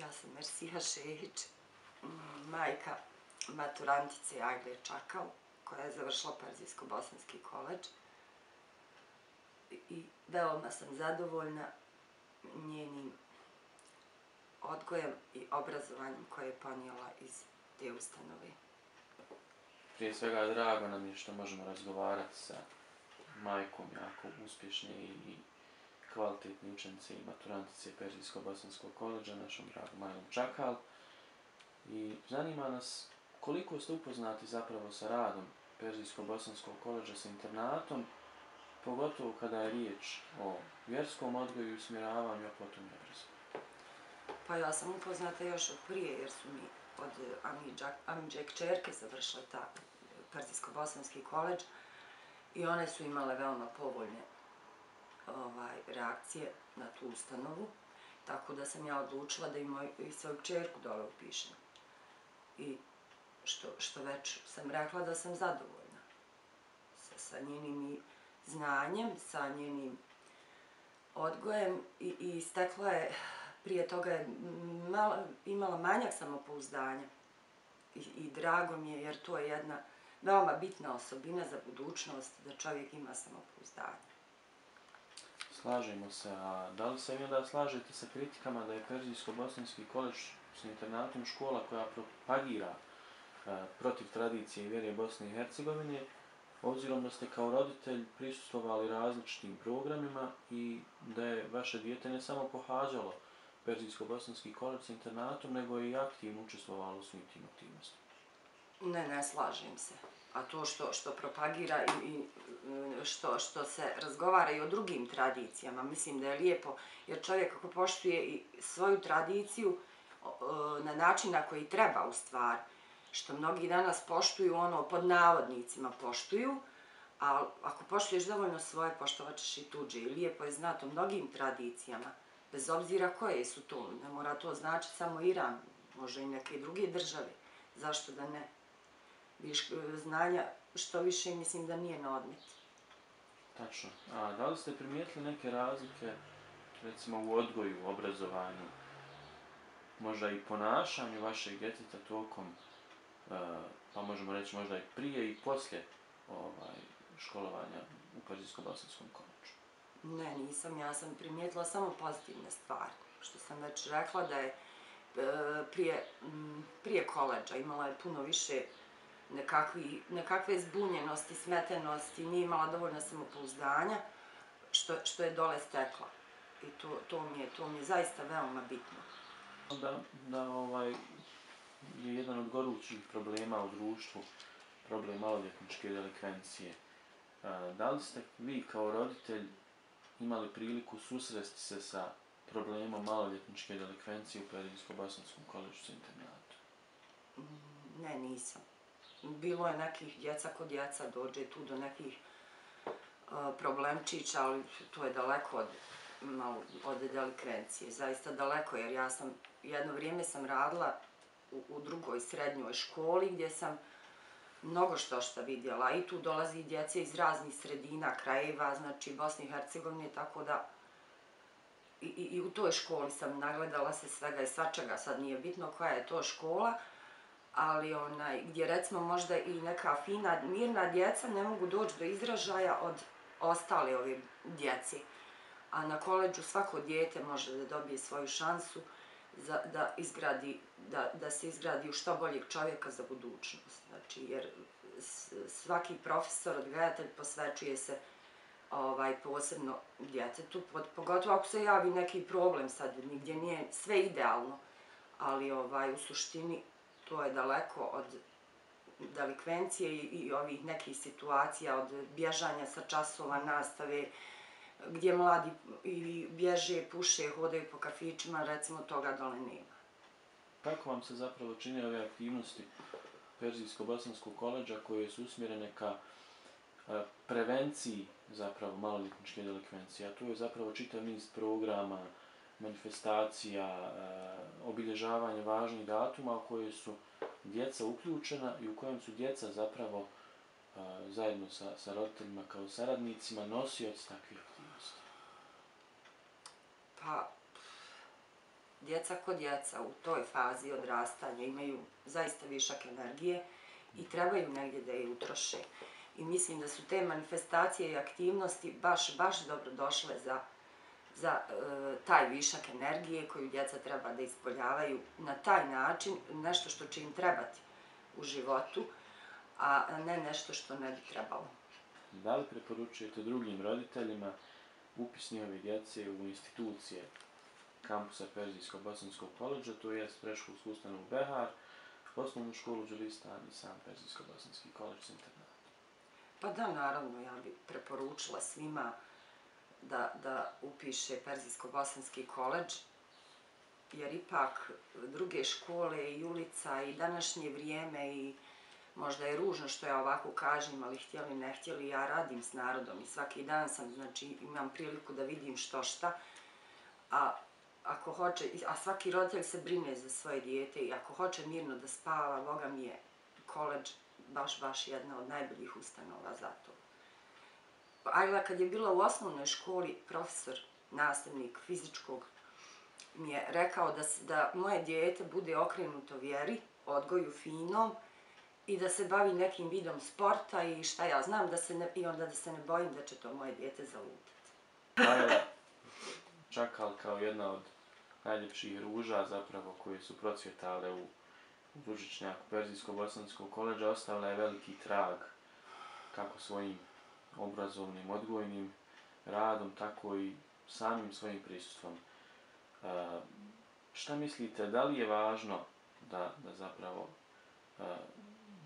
Ja sam Mersiha Šehić, majka maturantice Agle Čakal, koja je završila Perzijsko-bosanski koledž. I veoma sam zadovoljna njenim odgojem i obrazovanjem koje je ponijela iz te ustanove. Prije svega drago nam je što možemo razgovarati sa majkom jako uspješne i kvalitetne učenice i maturantice Perzijsko-bosanskog koledža, našom dragom Majom Čakal. I zanima nas koliko ste upoznati zapravo sa radom Perzijsko-bosanskog koledža sa internatom, pogotovo kada je riječ o vjerskom odgoju i usmjeravanju, a potom i obrazovanju. Pa ja sam upoznata još od prije, jer su mi od amidže kćerke završile ta Perzijsko-bosanski koledž i one su imale veoma povoljne reakcije na tu ustanovu, tako da sam ja odlučila da i svoju kćerku dole upišem. I što već sam rekla da sam zadovoljna sa njenim znanjem, sa njenim odgojem i stekla je, prije toga je imala manjak samopouzdanja i drago mi je jer to je jedna veoma bitna osobina za budućnost, da čovjek ima samopouzdanje. Slažemo se, a da li se vi onda slažete sa kritikama da je Perzijsko-bosanski koledž s internatom škola koja propagira protiv tradicije i vjere Bosne i Hercegovine, obzirom da ste kao roditelj prisustvovali različitim programima i da je vaše dijete ne samo pohađalo Perzijsko-bosanski koledž s internatom, nego je i aktivno učestvovalo u svim tim aktivnostima? Ne slažem se. A to što propagira i što se razgovara i o drugim tradicijama, mislim da je lijepo, jer čovjek ako poštuje i svoju tradiciju na način na koji treba u stvari, što mnogi danas poštuju, ono pod navodnicima poštuju, a ako poštuješ dovoljno svoje, poštovat ćeš i tuđe. I lijepo je znati o mnogim tradicijama, bez obzira koje su to. Ne mora to značiti samo Iran, može i neke druge države. Zašto da ne? Znanja što više mislim da nije na odmet. Tačno. A da li ste primijetili neke razlike, recimo u odgoju, obrazovanju, možda i ponašanju vašeg djeteta tokom, pa možemo reći možda i prije i poslije školovanja u Perzijsko-bosanskom koledžu? Ne, nisam. Ja sam primijetila samo pozitivne stvari. Što sam već rekla da je prije koledža imala je puno više nekakve zbunjenosti, smetenosti, nije imala dovoljno samopouzdanja, što je dole stekla. I to mi je zaista veoma bitno. Da je jedan od gorućih problema u društvu problem maloljetničke delikvencije. Da li ste vi kao roditelj imali priliku susresti se sa problemom maloljetničke delikvencije u Perzijsko-bosanskom koledžu sa internatom? Ne, nisam. Bilo je nekih djeca kod djeca, dođe tu do nekih problemčića, ali to je daleko od delikvencije, zaista daleko, jer jedno vrijeme sam radila u drugoj srednjoj školi gdje sam mnogo što vidjela i tu dolazi djece iz raznih sredina, krajeva, znači Bosne i Hercegovine, tako da i u toj školi sam nagledala se svega i svačega, sad nije bitno koja je to škola, ali gdje recimo možda i neka fina, mirna djeca ne mogu doći do izražaja od ostale ove djece. A na koledžu svako dijete može da dobije svoju šansu da se izgradi u što boljeg čovjeka za budućnost. Znači, jer svaki profesor, odgajatelj posvećuje se posebno djetetu, pogotovo ako se javi neki problem, sad nigdje nije sve idealno, ali u suštini to je daleko od delikvencije i ovih nekih situacija, od bježanja sa časova nastave, gdje mladi bježe, puše, hodaju po kafićima, recimo toga dole nema. Kako vam se zapravo čine ove aktivnosti Perzijsko-bosanskog koledža koje su usmjerene ka prevenciji zapravo maloljetničke delikvencije? A tu je zapravo čitav niz programa, manifestacija, obilježavanje važnih datuma u koje su djeca uključena i u kojem su djeca zapravo zajedno sa roditeljima kao saradnicima nosioci takvih aktivnosti. Pa, djeca ko djeca u toj fazi odrastanja imaju zaista višak energije i trebaju negdje da je utroše. I mislim da su te manifestacije i aktivnosti baš dobro došle za taj višak energije koju djeca treba da ispoljavaju na taj način, nešto što će im trebati u životu, a ne nešto što ne bi trebalo. Da li preporučujete drugim roditeljima upis njihove djece u institucije kampusa Perzijsko-bosanskog koledža, to je predškolsku ustanovu Behar, osnovnu školu Đulistan i sam Perzijsko-bosanski koledž s internatom? Pa da, naravno, ja bih preporučila svima da upiše Perzijsko-bosanski koledž, jer ipak druge škole i ulica i današnje vrijeme i možda je ružno što ja ovako kažem, ali htjeli ne htjeli, ja radim s narodom i svaki dan sam, znači imam priliku da vidim što šta, a ako hoće, a svaki roditelj se brine za svoje dijete i ako hoće mirno da spava, Boga mi je koledž baš jedna od najboljih ustanova za to. Ajla kad je bila u osnovnoj školi, profesor, nastavnik fizičkog, mi je rekao da moje dijete bude okrenuto vjeri, odgoju finom i da se bavi nekim vidom sporta i šta ja znam, i onda da se ne bojim da će to moje dijete zalutati. Ajla, čakal kao jedna od najljepših ruža zapravo koje su procvjetale u ružičnjaku Perzijsko-bosanskog koledža, ostavila je veliki trag kako svojim obrazovnim, odgojnim radom, tako i samim svojim prisustvom. Šta mislite, da li je važno da zapravo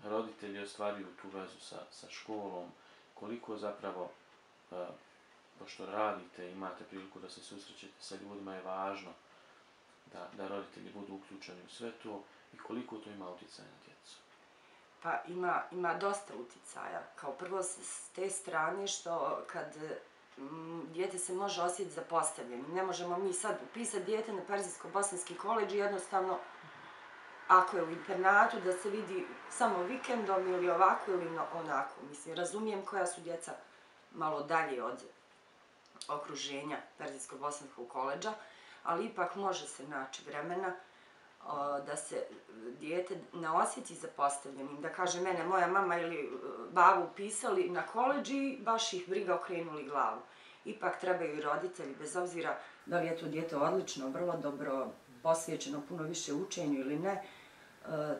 roditelji ostvaruju tu vezu sa školom, koliko zapravo, pošto radite, imate priliku da se susrećete sa ljudima, je važno da roditelji budu uključeni u sve to i koliko to ima utjecaja na djecu? Pa ima dosta utjecaja. Kao prvo s te strane što kad dijete se može osjetiti zapostavljeno. Ne možemo mi sad upisati dijete na Perzijsko-bosanski koledž i jednostavno, ako je u internatu, da se vidi samo vikendom ili ovako ili onako. Mislim, razumijem koja su djeca malo dalje od okruženja Perzijsko-bosanskog koledža, ali ipak može se naći vremena da se dijete ne osjeti zapostavljenim, da kaže mene moja mama ili baba upisali na koledž i baš ih briga okrenuli glavu. Ipak trebaju i roditelji, bez obzira da li je to dijete odlično, vrlo dobro, posvećeno puno više učenju ili ne,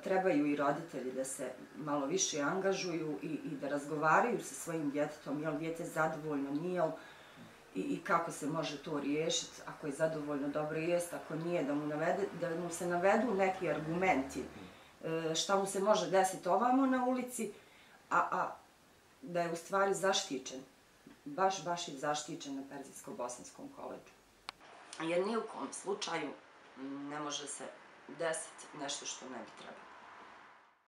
trebaju i roditelji da se malo više angažuju i da razgovaraju sa svojim djetetom, je li dijete zadovoljno, nije li, i kako se može to riješiti, ako je zadovoljno, dobro jest, ako nije, da mu se navedu neki argumenti šta mu se može desiti ovamo na ulici, a da je u stvari zaštićen, baš je zaštićen na Perzijsko-bosanskom koledžu. Jer ni u kom slučaju ne može se desiti nešto što ne bi trebalo.